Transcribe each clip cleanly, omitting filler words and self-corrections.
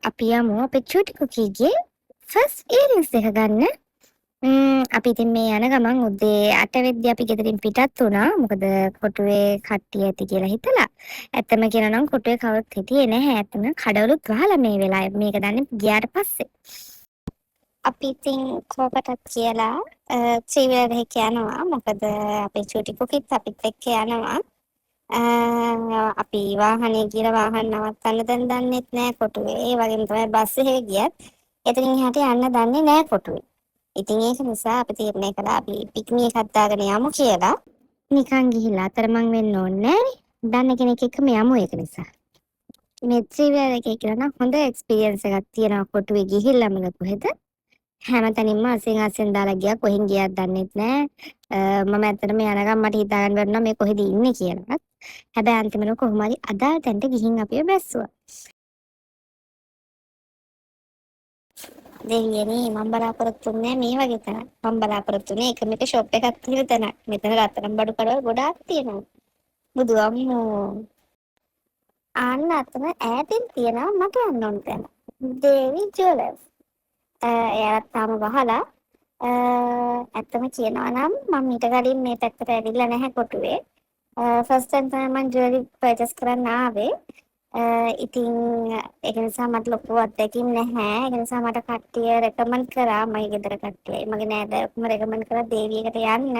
අපි යමු අපේ චූටි කුකීගේ ෆස්ට් ඉයරින්ග්ස් දෙක ගන්න. අපි ඉතින් මේ යන ගමන් උදේ 8 වෙද්දි අපි ගෙදරින් පිටත් වුණා. මොකද කොටුවේ කට්ටිය ඇති කියලා හිතලා. ඇත්තම කියනවා නම් කොටුවේ කවුරුත් හිටියේ නැහැ. ඇත්තම කඩවලුත් වහලා මේ වෙලාවේ. මේක දන්නේ ගියාට පස්සේ. අපි ඉතින් කෝකටත් කියලා ත්‍රී වීලර් එකක යනවා. මොකද අපේ චූටි කුකිත් අපිත් එක්ක යනවා. අපි වාහනේ ගිහලා වාහන නවත්තන්න දැන් දන්නෙත් නෑ කොටුවේ. ඒ වගේම තමයි බස් එකේ ගියත් එතනින් එහාට යන්න දන්නේ නෑ කොටුවේ. ඉතින් ඒක නිසා අපි තීරණය කළා අපි පික්මි එකක් දාගෙන යමු කියලා. නිකන් ගිහිල්ලා අතරමං වෙන්න ඕනේ නෑනේ. දන්න කෙනෙක් එක්කම යමු ඒක නිසා. මේ ත්‍රී වීලර් එකේ කියලා නම් හොඳ එක්ස්පීරියන්ස් එකක් තියෙනවා කොටුවේ ගිහිල්ලාම කොහෙද? හැමතැනින්ම අසින් අසින් දාලා ගියා, කොහෙන් ගියාද දන්නෙත් නෑ. මම ඇත්තටම යනකම් මට හිතා ගන්න බැරි වුණා මේ කොහෙද ඉන්නේ කියලාවත්. හැබැයි අන්තිමට කොහොම හරි අදාළ තැනට ගිහින් අපිව බැස්සුවා. දෙවියනේ මම බලාපොරොත්තු වුණේ නෑ මේ වගේ තැනක්. මම බලාපොරොත්තු වුණේ එකම එක ෂොප් එකක් තියෙන තැනක්. මෙතන රත්තරන් බඩු කඩවල් ගොඩාක් තියෙනවා. බුදු අම්මෝ. ආන්න අතන ඈතින් තියෙනවා මට යන්න ඕන තැන. දේවි ජුවලර්ස්. එයාලත් තාම වහලා. ඇත්තම කියනවා නම් මම ඊට කලින් මේ පැත්තට ඇවිල්ලා නැහැ කොටුවේ. ෆස්ට් ටයිම් තමයි මං ජුවලරි පර්චේස් කරන්න ආවේ. ඉතින් ඒක නිසා මට ලොකු අත්දැකීම් නැහැ. ඒක නිසා මට කට්ටිය රෙකමන්ඩ් කරා, මගේ ගෙදර කට්ටියයි මගේ නෑදෑයෝ ඔක්කොම රෙකමන්ඩ් කරා දේවියකට යන්න.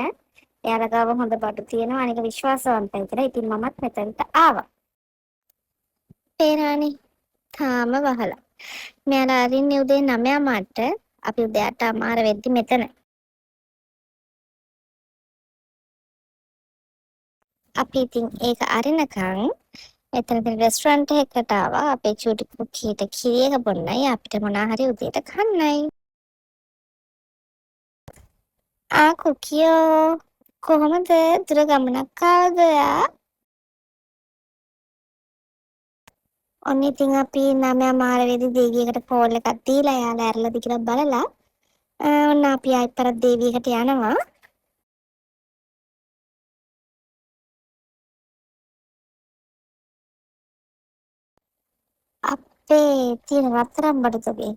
එයාලා ගාව හොඳ බඩු තියෙනවා, අනික විශ්වාසවන්තයි කියලා. ඉතින් මමත් මෙතනට ආවා. පේනවනේ තාම වහලා. මෙයාලා අරින්නේ උදේ 9:00ට. අපි උදේ 8:00 වෙද්දි මෙතන. අපි ඉතින් ඒක අරිනකන් එතන තියෙන රෙස්ටොරන්ට් එකකට ආවා. අපේ චූටි කුකීට කිරි එක බොන්නයි අපිට මොනා හරි උදේට කන්නයි. ආ කුකියෝ කොහොමද දුර ගමනක් ආවද ඔයා? ඔන්න ඉතින් අපි 9:00 වෙද්දි දේවියකට කෝල් එකක් දීලා එයාලා ඇරලාද කියලා බලලා ඔන්න අපි ආයෙත් පාරක් දේවියකට යනවා. අපේ තියෙන රත්තරන් බඩු තොගේ.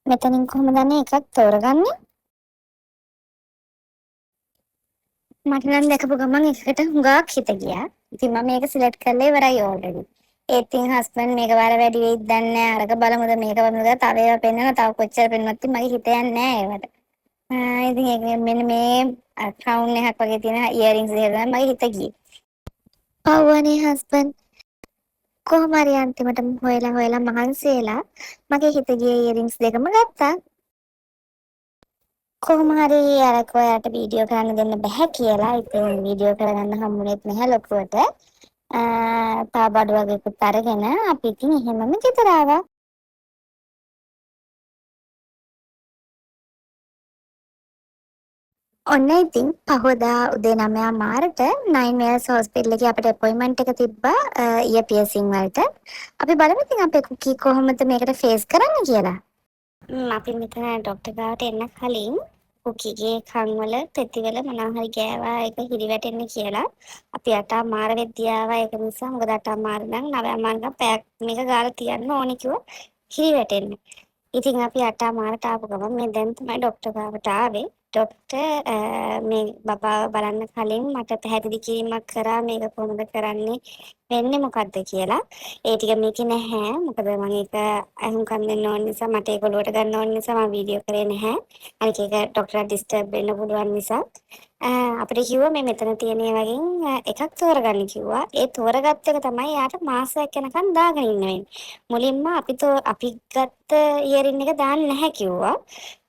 මෙතනින් කොහොමද අනේ එකක් තෝරගන්නේ? මට නම් දැකපු ගමන් එකකට හුඟක් හිත ගියා. ඉතින් මම මේක සිලෙක්ට් කරලා ඉවරයි ඕල්රෙඩි. ඒත් ඉතින් හස්බන්ඩ් මේක වර වැඩි වෙයිද දන්නේ නෑ. අරක බලමුද මේක බලමුද තව ඒවා පෙන්නනවා. තව කොච්චර පෙන්නුවත් ඉතින් මගේ හිත යන්නේ නෑ ඒවට. ඉතින් ඒක මෙන්න මේ ක්‍රවුන් එකක් වගේ තියෙන ඉයරින්ග්ස් දෙක තමයි මගේ හිත ගියේ. පව්වනේ හස්බන්ඩ්. කොහොම හරි අන්තිමටම හොයලා හොයලා මහන්සි වෙලා මගේ හිත ගිය ඉයරින්ග්ස් දෙකම ගත්තා. කොහොම හරි අරක ඔයාලට වීඩියෝ කරන්න දෙන්න බැහැ කියලා. ඉතින් වීඩියෝ කරගන්න හම්බුනේත් නැහැ ලොකුවට. තව බඩු වගේකුත් අරගෙන අපි ඉතින් එහෙමම ගෙදර ආවා. ඔන්න ඉතින් පහුවදා උදේ 9:00ට නයින් වෙල්ස් හොස්පිටල් එකේ අපිට අපොයින්ට්මන්ට් එක තිබ්බා ඉයර් පියර්සින් වලට. අපි බලමු ඉතින් අපේ කුකී කොහොමද මේකට ෆේස් කරන්නේ කියලා. අපි මෙතන ඩොක්ටර් ගාවට එන්න කලින් කුකීගේ කන් වල පෙතිවල මොනවා හරි ගෑවා ඒක හිරි වැටෙන්න කියලා. අපි 8:00 වෙද්දී ආවා. ඒක නිසා මොකද 8:00 නම් 9:00 නම් පැයක් මේක ගාලා තියන්න ඕනේ කිව්වා හිරි වැටෙන්න. ඉතින් අපි 8:00ට ආපු ගමන් මේ දැන් තමයි ඩොක්ටර් ගාවට ආවේ. ඩොක්ටර් මේ බබාව බලන්න කලින් මට පැහැදිලි කිරීමක් කරා මේක කොහොමද කරන්නේ වෙන්නේ මොකද්ද කියලා. ඒ ටික මේකේ නැහැ. මොකද මම ඒක අහුම්කම් දෙන්න ඕන නිසා මට ඒක ඔලුවට ගන්න ඕන නිසා මම වීඩියෝ කරේ නැහැ. අනික ඒක ඩොක්ටර්ට ඩිස්ටර්බ් වෙන්න පුළුවන් නිසා. අපිට කිව්වා මේ මෙතන තියෙන ඒ වගේ එකක් තෝරගන්න කිව්වා. ඒ තෝරගත්ත එක තමයි යාට මාසයක් යනකම් දාගෙන ඉන්න වෙන්නේ. මුලින්ම අපි ගත්ත ඉයරින් එක දාන්න නැහැ කිව්වා.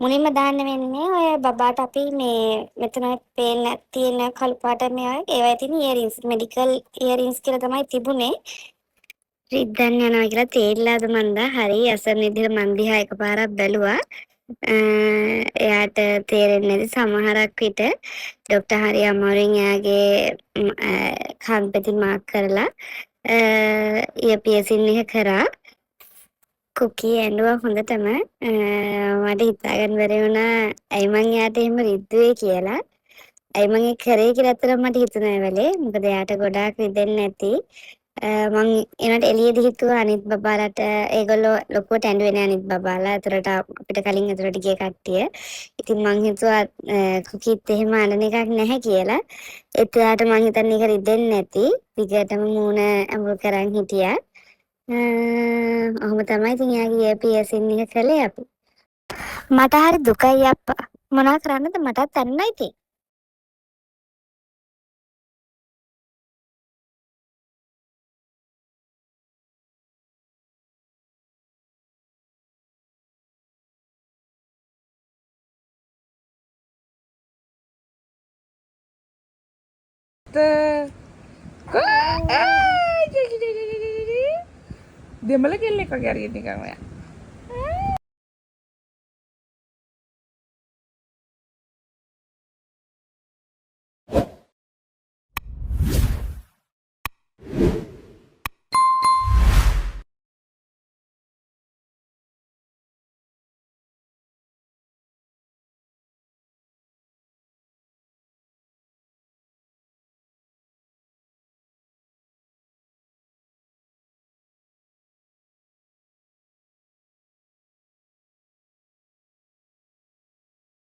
මුලින්ම දාන්න වෙන්නේ ඔය බබාට අපි මේ මෙතන පේන තියෙන කළු පාට මේ වගේ ඒවයි තියෙන ඉයරින්ස්, මෙඩිකල් ඉයරින්ස් කියලා තමයි තිබුණේ. රිද්දන් යනවා කියලා තේරිලාද මන්දා? හරි අසරණ විදිහට මන් දිහා එකපාරක් බැලුවා. එයාට තේරෙන්නේ නැති සමහරක් විට ඩොක්ටර් හරි අමාරුවෙන් එයාගේ කන් පෙති මාක් කරලා ඉයර් පියර්සින් එක කරා. කුකී ඇඬුවා හොඳටම. මට හිතාගන්න බැරි වුණා ඇයි මං එයාට එහෙම රිද්දුවේ කියලා. ඇයි මං ඒක කරේ කියලා ඇත්තටම මට හිතුණා ඒ වෙලේ. මොකද එයාට ගොඩාක් රිදෙන්නේ නැති. මං එනට එළියේදී හිතුවා අනිත් බබාලට ඒගොල්ලෝ ලොකුවට ඇඬුවේ නෑ අනිත් බබාලා. ඇතුළට අපිට කලින් ඇතුළට ගිය කට්ටිය. ඉතින් මං හිතුවා කුකීත් එහෙම අඬන එකක් නැහැ කියලා. ඒත් එයාට මං හිතන්නේ ඒක රිදෙන්නේ නැති. දිගටම මූණ ඇඹුල් කරන් හිටියා. ඔහොම තමයි ඉතින් එයාගේ ඉයර් පියර්සින් එක කළේ අපි. මට හරි දුකයි අප්පා. මොනා කරන්නද මටත් ඇඬුණා ඉතින්. දෙමළ කෙල්ලෙක් වගේ හරියට නිකන් ඔයා.